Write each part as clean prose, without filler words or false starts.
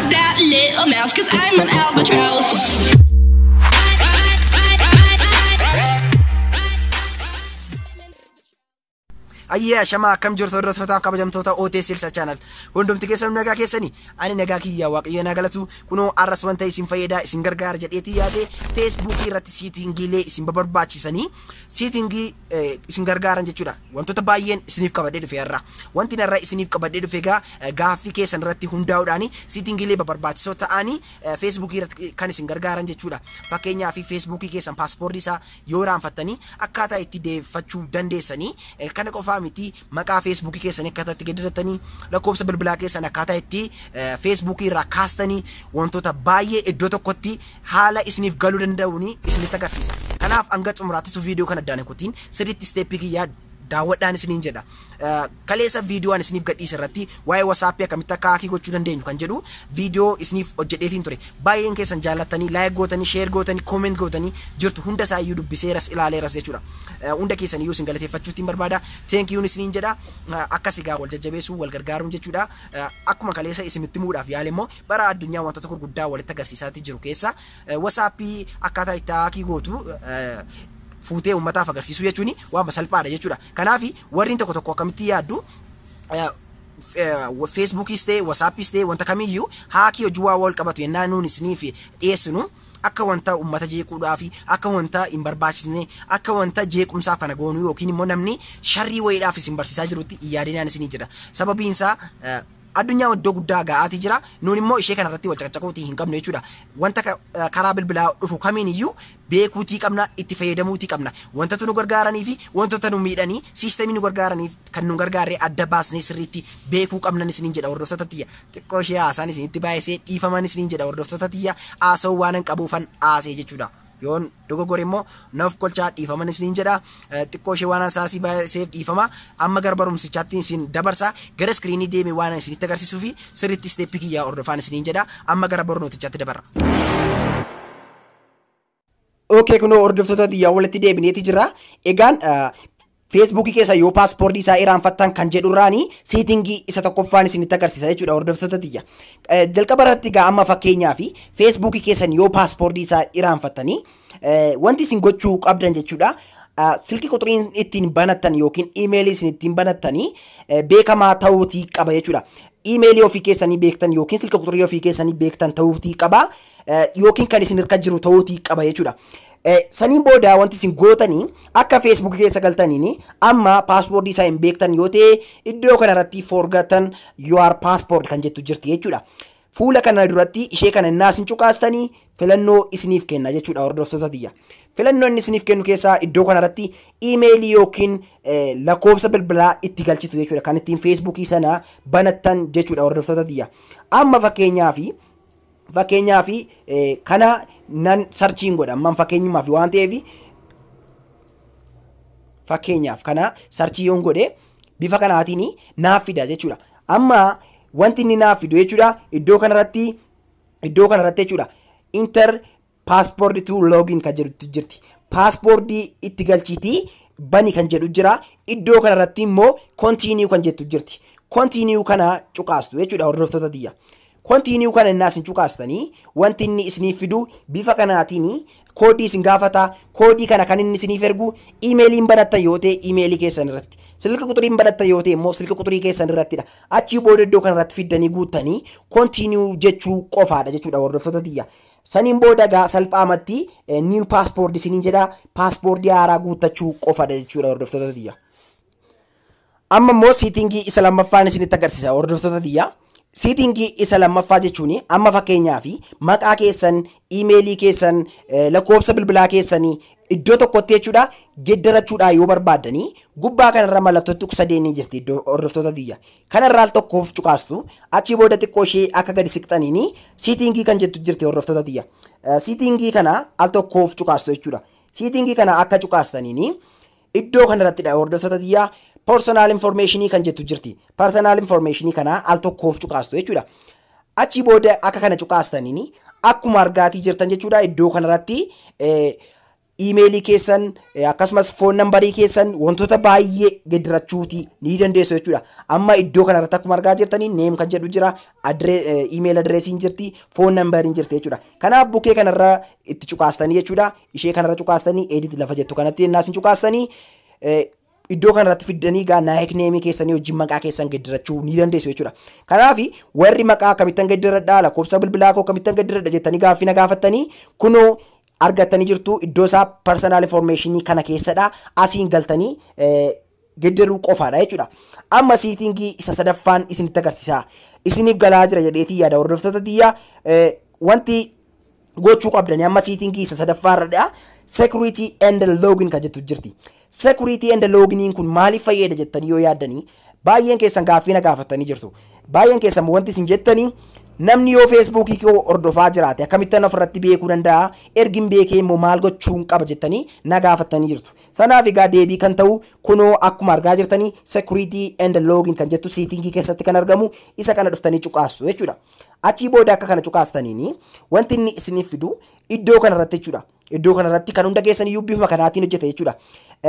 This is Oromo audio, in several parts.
That little mouse, 'cause I'm an albatross. Ayyaa shamaa, akkam jirtu hordoftoota kabajamtoota OT Silsa Channel? Hundumti keessan nagaa keessanii? Ani nagaa kiyya, Waaqayyo naa galatu. Kunoo arras wanta isin fayyadaa, isin gargaara jedheetii yaade, Feesbuukii irratti settingiilee isin barbaachisanii, settingii isin gargaaran jechuudha. Wantoota baay'een isiniif qabadhee dhufe har'a. Wanti narra isiniif qabadhee dhufe egaa gaaffii keessan irratti hundaa'uudhaan settingiilee barbaachisoo ta'anii Feesbuukii irratti kan isin gargaaran jechuudha. Fakkeenyaaf, Feesbuukii keessan passwordii isaa yoo raanfattanii akkaataa itti deeffachuu dandeessanii, kana qofaa miti, maqaa Feesbuukii keessanii akkaataa itti geeddaratanii, lakkoofsa bilbilaa keessan akkaataa itti Feesbuukii irraa kaastanii, wantoota baay'ee iddoo tokkotti haala isiniif galuu danda'uun isinitti agarsiisa. Kanaaf hanga xumuraatti viidiyoo kana addaan kutiin sirriitti steppii kiyyaa daawwadhaan isiniin jedha. Kaleessa viidiyoo ani isiniif gadhiise irratti waa'ee WhatsAppii akkamitti akka hackii gochuu dandeenyu kan jedhu viidiyoo isiniif hojjedheetiin ture. Baay'een keessan jaallattanii, like gootanii, share gootanii, comment gootanii jirtu. Hunda isaa iyyuu dubbiseeras, ilaaleeras jechuudha. Hunda keessan iyyuu isin galateeffachuutiin barbaada. Thank you isiniin jedha. Akkas egaa wal jajjabeessuu, wal gargaaruun jechuudha. Akkuma kaleessa isinitti himuudhaaf yaale immoo, bara addunyaa wantoota gurguddaa walitti agarsiisaatii jiru keessa WhatsAppii akkaataa itti hackii gootu fuutee uummataaf agarsiisuu jechuun waan salphaadha jechuudha. Kanaaf warri tokko tokko akkamitti yaaddu, Feesbuukis ta'e, WhatsAppis ta'e, wanta kamiyyuu hackii hojii waa wal qabatu yennaa nuun isiniif dhiyeessinu, akka wanta uummata jeequudhaa fi akka wanta hin barbaachisne, akka wanta jeequmsaaf kana goonuu yookiin immoo namni sharrii wayiidhaaf isin barsiisaa jirutti hin yaadinaan isinii jedha. Sababiin isaa addunyaa iddoo guddaa ga'aatii jira. Nuun immoo ishee kanarratti wal caqacaquutii hin qabnu jechuudha. Wanta karaa bilbilaa dhufu kamiin iyyuu beekuutii qabna, itti fayyadamuutii qabna. Wantoota nu gargaaranii fi wantoota nu miidhanii, systemii nu gargaaraniif kan nu gargaarree adda baasnee sirriitti beekuu qabnan isiniin jedha, hordoftoota tiyya. Xiqqoo ishee haasaan isinitti baay'isee, dhiifaman isiniin jedha, hordoftoota tiyya. Haasa'uu waan hin qabuufan haasee jechuudha. Yoon dogoggore immoo naaf kolchaa, dhiifaman isiniin jedha. Xiqqoo ishee waan hasaasii baay'iseef dhiifama. Amma gara barumsichaatti isin dabarsa. Gara screenii deemee waan isinitti agarsiisuu fi sirriitti steppii kiyyaa hordofaan isiniin jedha. Amma gara barnootichaatti dabarra. Okay, kunoo hordoftoota xiyyaa, walitti deebineeti jira. Egaan Feesbuukii keessa yoo passwordii isaa irraanfattan kan jedhurraani settingii isa tokkoffaan isinitti agarsiisa jechuudha, hordoftoota xiyya. Jalqaba irratti egaa amma fakkeenyaa fi Feesbuukii keessan yoo passwordii isaa irraanfattanii wanti isin gochuu qabdan jechuudha. Silkii quxuriin ittiin banattan yookiin iimeelii isin ittiin banattanii beekamaa ta'uutii qaba jechuudha. Iimeelii ofii keessanii beektan yookiin silka quxurii ofii keessanii beektan ta'uutii qaba yookiin kan isin harka jiru ta'uutii qaba jechuudha. Saniin booda wanti isin gootanii, akka Feesbuukii keessa galtaniin, amma passwordii isaa hin beektan yoo ta'e, iddoo kanarratti "forgotten your password" kan jettu jirti jechuudha. Fuula kana duratti ishee kana innaa isin cuqaastanii filannoo isiniif kenna jechuudha, hordoftoota tiyya. Filannoo inni isiniif kennu keessaa iddoo kanarratti iimeelii yookiin lakkoofsa bilbilaa itti galchitu jechuudha, kan ittiin Feesbuukii sana banattan jechuudha, hordoftoota tiyya. Amma fakkeenyaaf kana nan searchiin godha. Amman fakkeenyumaaf waan ta'eef, fakkeenyaaf kana searchii yoon godhe bifa kanaatiin naaf fida jechuudha. Amma wanti inni naaf fidu jechuudha, iddoo kanarratti jechuudha, "Enter password to login" kan jedhutu jirti. Passwordii itti galchiitii bani kan jedhu jira. Iddoo kanarratti immoo "continue" kan jettu jirti. Continue kana cuqaastu jechuudha, hordoftoota tiyya. Continue kana innaa isin cuqaastanii wanti inni isiniif fidu bifa kanaatiin koodii isin gaafata. Koodii kana kan inni isiniif ergu iimeeliin banattan yoo ta'e iimeelii keessan irratti. Silka quxuriin banattan yoo ta'e immoo silka quxurii keessan irrattidha. Achii booda iddoo kanarratti fiddanii guuttanii continue jechuu qofaadha jechuudha, hordoftoota tiyya. Saniin booda gaa salphaamatti "new password" isiniin jedha, passwordii haaraa guuttachuu qofaadha jechuudha, hordoftoota tiyya. Amma immoo settingii isa lammaffaan isinitti agarsiisa, hordoftoota tiyya. Settingii isa lammaffaa jechuun amma fakkeenyaaf maqaa keessan, iimeelii keessan, lakkoofsa bilbilaa keessanii iddoo tokkotti jechuudha geeddarachuudhaan yoo barbaaddanii, gubbaa kanarra mallattoo tuqsadeenii jirti iddoo, hordoftoota tiyya. Kanarraa al tokkoof cuqaastu. Achii booda xiqqoo ishee akka gadi siqxaniini settingii kan jettu jirti, hordoftoota tiyya. Settingii kana al tokkoof cuqaastu jechuudha. Settingii kana akka cuqaastaniini iddoo kanarrattidha, hordoftoota tiyya, personal informationii kan jettu jirti. Personal informationii kana al tokkoof cuqaastu jechuudha. Achii booda akka kana cuqaastaniini akkuma argaatii jirtan jechuudha, iddoo kanarratti Iimeelii keessan, akkasumas phone numberii keessan, wantoota baay'ee geddirachuuti ni dandeessu jechuudha. Amma iddoo kanarratti akkuma argaa jirtanii name kan jedhu jira, email addressiin jirti, phone numberiin jirti jechuudha. Kanaaf bukkee kanarra itti cuqaastanii jechuudha. Ishee kanarra cuqaastanii edit lafa jettu kanatti yennaa isin cuqaastanii, iddoo kanarratti fiddanii gaa nicknameii keessanii wajjin maqaa keessan geddirachuu ni dandeessu jechuudha. Kanaaf warri maqaa akkamittan geddiradhaa, lakkoofsa bilbilaa koo akkamittan geddiradha jettanii gaaffii na gaafattanii, kunoo argattanii jirtu. Iddoo isaa personal information kana keessadha. Asiin galtanii geddaruu qofaadha jechuudha. Amma settingii isa sadaffaan isinitti agarsiisa. Isiniif galaa jira jedheetii yaada, hordoftoota tiyya. Wanti gochuu qabdanii amma settingii isa sadaffaarradha. Security and login kan jettu jirti. Security and loginiin kun maaliif fayyada jettanii yoo yaaddanii, baay'een keessan gaaffii na gaafatanii jirtu. Baay'een keessan wanti isin jettanii, namni yoo Feesbuukii koo hordofaa jiraate akkamittan ofirratti beekuu danda'a, ergin beekee immoo maal gochuun qaba jettanii na gaafatanii jirtu. Sanaaf egaa deebii kan ta'u kunoo akkuma argaa jirtanii security and login kan jettu settingii keessatti kan argamu isa kana dhuftanii cuqaastu jechuudha. Achii booda akka kana cuqaastaniini wanti inni isiniif fidu iddoo kanarratti jechuudha. Iddoo kanarratti kan hunda keessan iyyuu bifuma kanaatiin hojjeta jechuudha.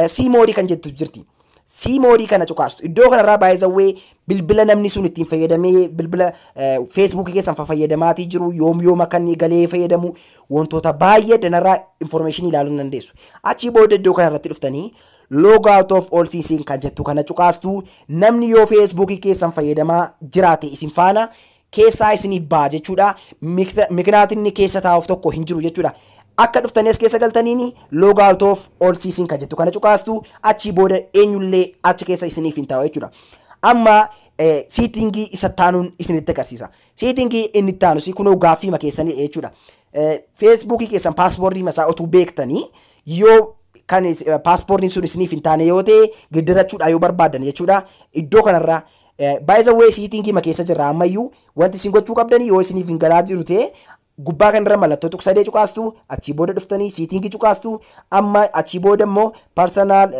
See moreii kan jettu jirti. See moreii kana cuqaastu. Iddoo kanarraa baay'ee bilbila namni sun ittiin fayyadamee, bilbila Feesbuukii keessan fayyadamaatii jiru, yoom yoom akka inni galee fayyadamu, wantoota baay'ee danarraa informationii ilaaluu ni dandeessu. Achii booda iddoo kanarratti dhuftanii log out of all sessions kan jettu kana cuqaastu. Namni yoo Feesbuukii keessan fayyadamaa jiraate isin faana keessaa isiniif ba'a jechuudha. Miknaatinni keessa taa'uuf tokko hin jiru jechuudha. Akka dhuftanii as keessa galtaniini log out of all sessions kan jettu kana cuqaastu. Achii booda eenyullee achi keessa isiniif hin taa'u jechuudha. Amma settingii isa taanuun isinitti agarsiisa. Settingii inni taanus kunoo gaaffii keessanii jechuudha. Feesbuukii keessan passwordii masaa otuu beektanii, yoo kan passwordiin sun isiniif hin taane yoo ta'e, geddarachuudha yoo barbaadan jechuudha. Iddoo kanarraa, by the way, settingii ma keessa jirra ammayyuu. Wanti isin gochuu qabdanii, yoo isiniif hin galaa jiru ta'e, gubbaa kanarra mallattoo tuqsadee cuqaastu. Achii booda dhuftanii settingii cuqaastu. Amma achii booda immoo personal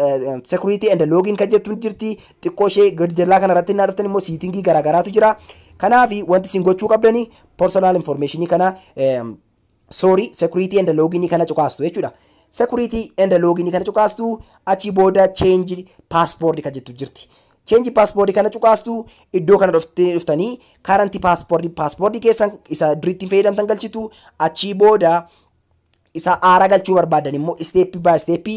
security and login kan jettu jirti. Xiqqoo ishee gadi jalaa kanarratti innaa dhuftan immoo settingii garaagaraatu jira. Kanaaf wanti isin gochuu qabdanii personal information kana, sorry, security and login kana cuqaastu jechuudha. Security and login kana cuqaastu. Achii booda change password kan jettu jirti. Change password kana cuqaastu. Iddoo kana dhuftanii current password, password keessan isa duriitti fayyadamtan galchitu. Achii booda isa haaraa galchuu barbaadan immoo step by step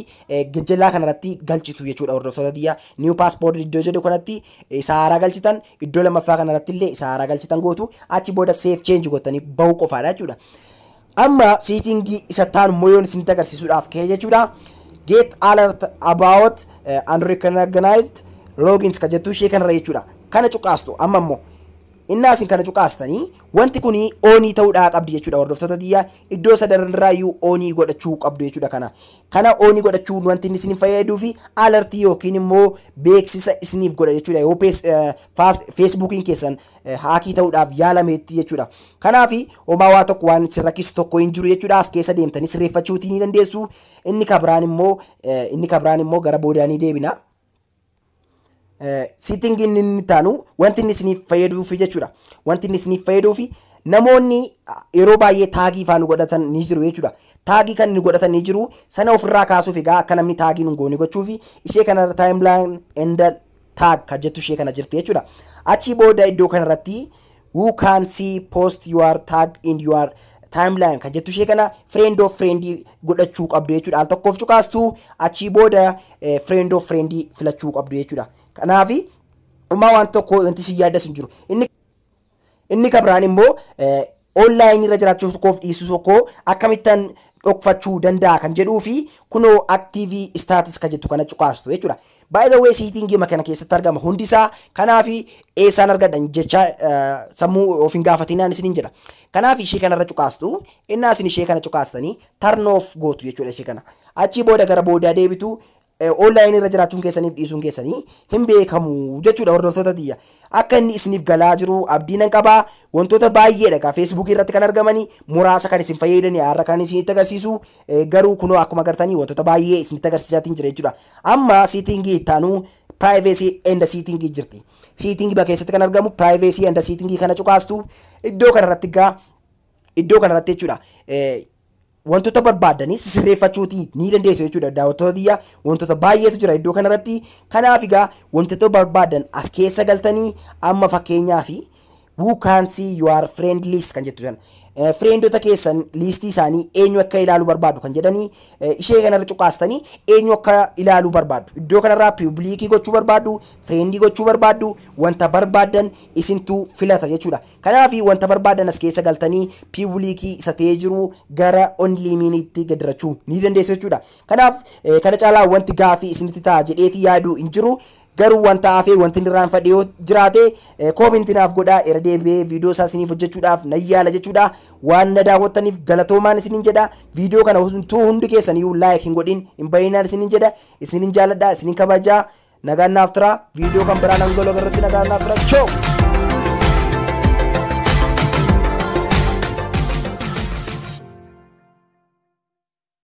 gajjallaa kanarratti galchitu jechuudha, hordoftoota tiyya. New password iddoo jedhu kanatti isa haaraa galchitan, iddoo lammaffaa kanarratti illee isa haaraa galchitan gootu. Achi booda save change gootanii bahuu qofaadha jechuudha. Amma settingii isa taanu immoo yoon isinitti agarsiisuudhaaf ka'e jechuudha. Get alert about unrecognized logins ka jettu ishee kanarra jechuudha. Kana cuqaastu. Amma immoo innaa isin kana cuqaastanii wanti kun onii ta'uudhaa qabdi jechuudha, hordoftoota tiyya. Iddoo sadarraayyuu onii godhachuu qabdu jechuudha. Kana onii godhachuu wanti inni isin fayyaduu fi alertii yookiin immoo beeksisa isiniif godha jechuudha, yoo Feesbuukiin keessan hackii ta'uudhaaf yaalameetti jechuudha. Kanaaf homaa waa tokko waan isin rakkisu tokko hin jiru jechuudha. As keessa deemtanii sirreeffachuutii ni dandeessu. Inni kabiraan immoo gara boodaanii deebina. Settingiin inni taanu wanti inni isiniif fayyaduufi jechuudha. Wanti inni isiniif fayyaduufi namoonni yeroo baay'ee tagii faana godhatan ni jiru jechuudha. Tagii kan inni godhatan ni jiru. Sana ofirraa kaasuuf egaa akka namni tagii nu goone gochuufi ishee kanarra timeline and tag kan jettu ishee kana jirti jechuudha. Achii booda iddoo kanarratti who can see post you are tag in your timeline kan jettu ishee kana friend of friend godhachuu qabdu jechuudha. Al tokkoof cuqaastu. Achii booda friend of friend filachuu qabdu jechuudha. Kanaaf dhumaa waan tokko wanti si yaaddas hin jiru. Inni kabiraan immoo online irra jiraachuu tokkoof dhiisuu tokko akkamittan dhokfachuu danda'a kan jedhuu fi kunoo active status kan jettu kana cuqaastu jechuudha. By the way, settingii kana keessatti argama hundisaa. Kanaaf eessaan argadhan jecha sammuu of hin gaafatinaan isiniin jedha. Kanaaf ishee kanarra cuqaastu. Innaa isin ishee kana cuqaastanii turn off gootu jechuudha ishee kana. Achii booda gara boodaa deebitu. Online irra jiraachuun keessaniif dhiisuun keessanii hin beekamu jechuudha, hordoftoota tiyya. Akka inni isiniif galaa jiru abdii nan qabaa. Wantoota baay'eedha gaa Feesbuukii irratti kan argamanii, muraasa kan isin fayyadanii har'a kan isinitti agarsiisu. Garuu kunoo akkuma agartanii wantoota baay'ee isinitti agarsiisaatiin jira jechuudha. Amma settingii ittaanu privacy and settingii jirti. Settingii bakka keessatti kan argamu privacy and settingii kana cuqaastu. Iddoo kanarratti gaa, iddoo kanarratti jechuudha. Wantoota barbaadanii sirreeffachuutii ni dandeessu jechuudha. Daawwattoota biyya, wantoota baay'eetu jira iddoo kanarratti. Kanaaf egaa wantoota barbaadan as keessa galtanii, amma fakkeenyaa fi "Who can see your friend list" kan jettu sana, friendota keessan liistii isaanii eenyu akka ilaaluu barbaadu kan jedhanii, ishee kanarra cuqaastanii eenyu akka ilaaluu barbaadu, iddoo kanarraa public gochuu barbaadu, friend gochuu barbaadu, wanta barbaadan isintu filata jechuudha. Kanaaf wanta barbaadan as keessa galtanii public isa ta'ee jiru gara only me'itti gadirachuu ni dandeessu jechuudha. Kanaaf kana caalaa wanti gaafii isinitti ta'a jedheeti yaaduu hin jiru. Garuu wanta hafee, wanti inni irraanfadhe yoo jiraate, comment naaf godhaa. Irra deebi'ee viidiyoo isaa isiniif hojjechuudhaaf nan yaala jechuudha. Waan na daawwattaniif galatoomaan isiniin jedha. Viidiyoo kana utuu hundi keessaniyyuu like hin godhin hin bahinaan isiniin jedha. Isiniin jaaladha, isiniin kabajaa. Nagaan naaf tura. Viidiyoo kan biraan hanga irratti nagaan naaf tura. Choo!